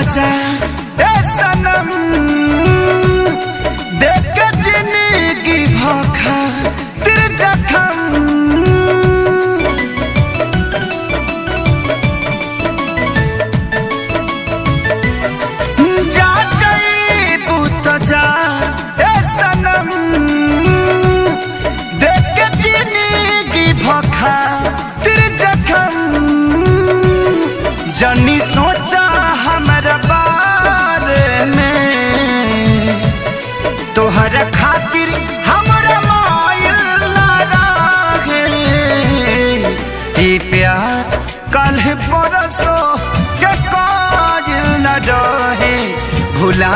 जा ए सनम, देख के जिंदगी भखा तिर जखम। जा जईबू त जा ए सनम, देख के जिंदगी भखा तिर जखम। जनी सोचा हमरा बारे में, तोहर खातिर हमरा मायल ना रहे। ई प्यार कल परसो के काजिल न रहे, भुला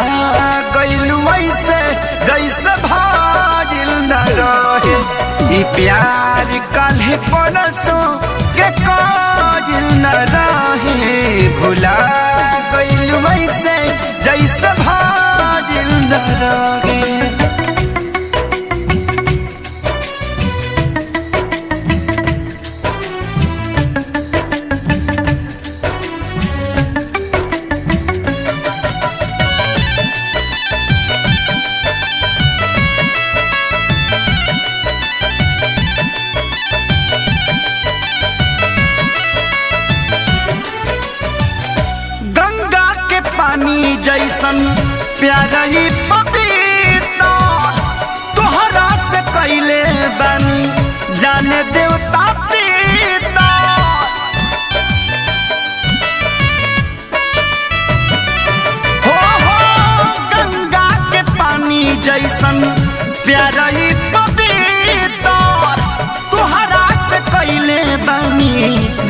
गइलू ऐसे जैसे भाजिल न रहे। ई प्यार कल परसो के काजिल न रहे, भुला गइलू ऐसे जैसे भाजिल न रहे। गंगा के पानी जैसन प्यारा ही पपीता, तोहरा से कैले बनी जाने देवता पीता। हो हो गंगा के पानी जैसन प्यारा ही पपीता, तोहरा से कैले बनी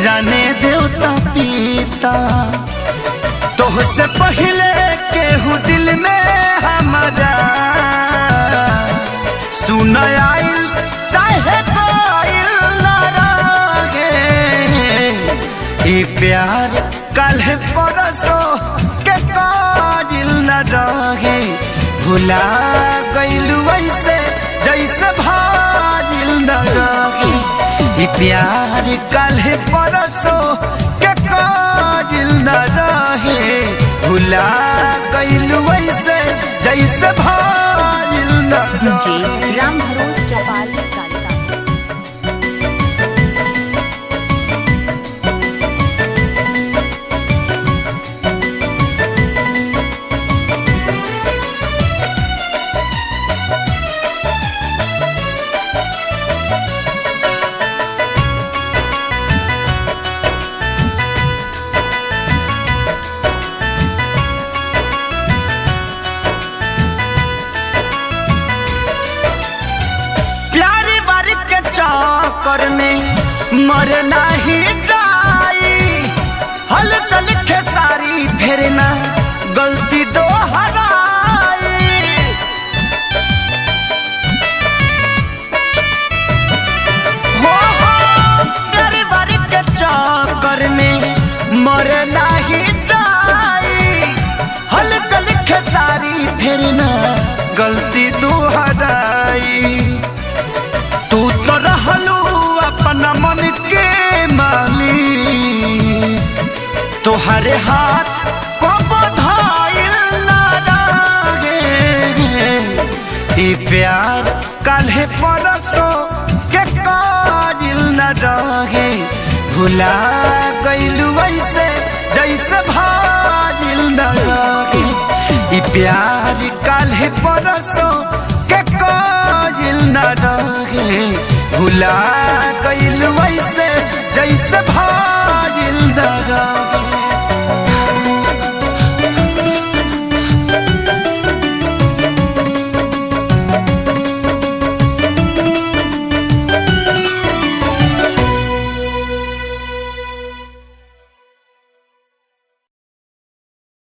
जाने देवता पीता। तोहसे पहले केहू दिल में हमारा सुन आइल चाहे कोइल न रहे। ई प्यार कल परसो के काजिल न रहे, भुला गइलू ऐसे जैसे भाजिल न रहे। ई प्यार कल परसो के काजिल न रहे, भुला गइलू ऐसे जैसे भाजिल न डीजे रहे। राम भरोस चौपाल कालिका। प्यार बार के चक्कर में मर नहीं जाई, हल चल के सारी फेरना गलती दोहराई। हो हो प्यार बार के चक्कर में मर नहीं जाई, हल चल के सारी फेरना गलती दोहराई। तू तो रहलू अपना मन के मालिक, तोहरे हाथ को बधाइल ना रहे। ई प्यार काल्हे परसो के काजिल न रहे, भुला गइलू ऐसे जैसे भाजिल न रहे। ई प्यार काल्हे परसो के काजिल न रहे, भुला गइलू ऐसे जैसे भाजिल न रहे।